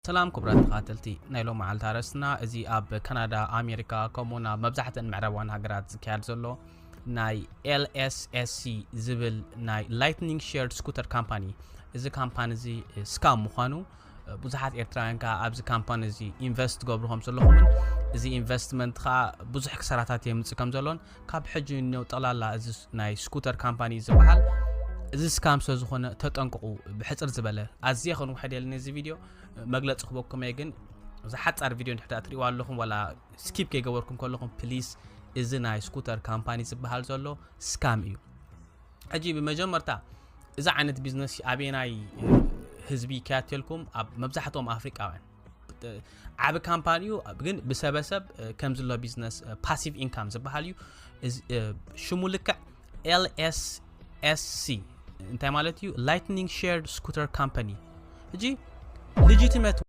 ሰላም ክቡራት ተኸታተልቲ ናይ ሎም መዓልቲ ኣርእስትና፣ እዚ ኣብ ካናዳ፣ ኣሜሪካ፣ ከምኡውን ኣብ መብዛሕትአን ምዕራባውያን ሃገራት ዝካየድ ዘሎ ናይ L S S C ዝብል ናይ Lightning Shared Scooter Company፣ እዚ ካምፓኒ እዚ ስካም ምዃኑ፣ ብዙሓት ኤርትራውያን ከዓ ኣብዚ ካምፓኒ እዚ ኢንቨስት ትገብሩ ከም ዘለኹምን፣ እዚ ኢንቨስትመንት ከዓ ብዙሕ ክሳራታት የምፅእ ከም ዘሎን፣ ካብ ሕጂ ንኔው ጠቕላላ እዚ ናይ ስኩተር ካምፓኒ ዝበሃል እዚ ስካም ስለ ዝኾነ ተጠንቅቑ። ብሕፅር ዝበለ ኣዝየ ከንውሐ ደልኒ እዚ ቪድዮ፣ መግለፂ ክበኩም እየ። ግን እዛ ሓፃር ቪድዮ እንድሕር ትሪእዋ ኣለኹም፣ ዋላ ስኪፕ ከይገበርኩም ከለኹም፣ ፕሊስ፣ እዚ ናይ ስኩተር ካምፓኒ ዝበሃል ዘሎ ስካም እዩ። ሕጂ ብመጀመርታ፣ እዚ ዓይነት ቢዝነስ ኣበየናይ ህዝቢ ይከያተልኩም? ኣብ መብዛሕትኦም ኣፍሪቃውያን። ዓቢ ካምፓኒ እዩ፣ ግን ብሰበሰብ ከም ዝሎ ቢዝነስ፣ ፓሲቭ ኢንካም ዝበሃል እዩ። እዚ፣ ሽሙ ልክዕ L S S C እንታይ ማለት እዩ? Lightning Shared Scooter Company። ሕጂ ሊጂቲመት